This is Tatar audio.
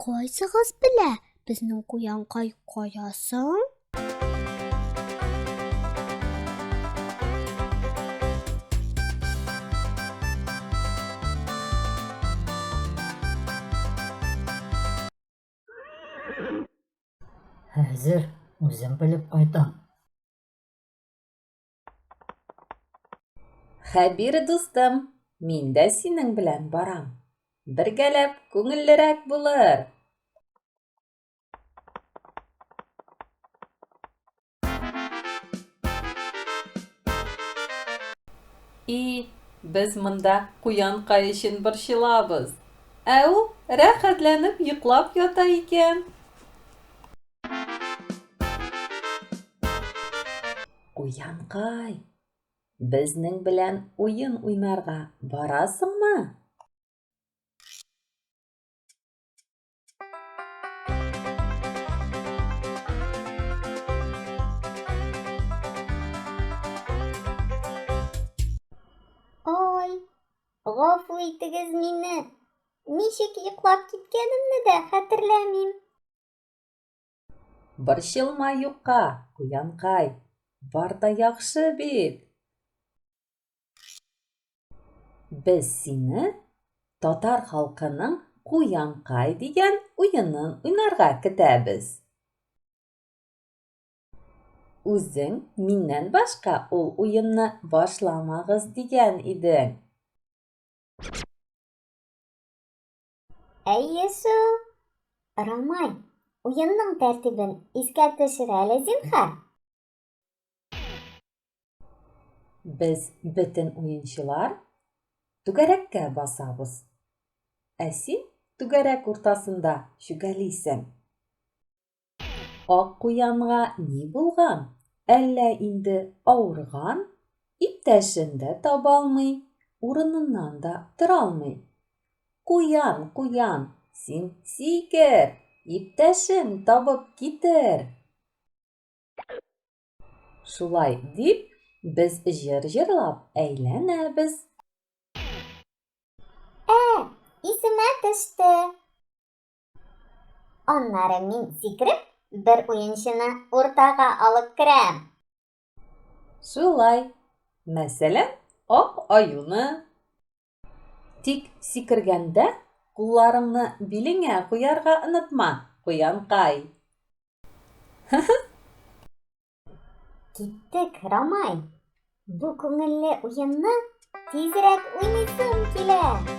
Кайсыгыз белә, безнең куянкай кая соң? Хәзер үзем белеп кайтам. Хәбир дустым, мин дә синең белән барам. Бергәләп күңеллерәк булыр. И, без монда куянкай өчен борчылабыз. Ә ул рәхәтләнеп йоклап ята икән. Куянкай, безнең белән уен уйнарга барасыңмы? Ой, гафу итегез мине. Ничек йоклап киткәнемне дә хәтерләмим. Борчылма юкка, куянкай, бар да яхшы бит. Без сине татар халкының Куянкай дигән уенын уйнарга көтәбез. Үзең миннән башка ул уенны башламагыз дигән идең. Әйе шул. Рамай, уенның тәртибен искә төшер әле, зинһар. Без бөтен уенчылар түгәрәккә басабыз. Ә син түгәрәк уртасында чүгәлисең. Ак куянга ни булган? Әллә инде авырган? Иптәшен дә табалмый, урыныннан да торалмый. Куян, куян, син сикер, иптәшен табып китер! Шулай дип, без җыр җырлап әйләнәбез. Ә, исемә төште. Аннары мин сикереп, бер уенчыны уртага алып керәм. Шулай. Мәсәлән, ак аюны. Тик сикергәндә кулларыңны билеңә куярга онытма, куянкай. Киттек, Рамай. Бу күңелле уенны тизрәк уйныйсым килә.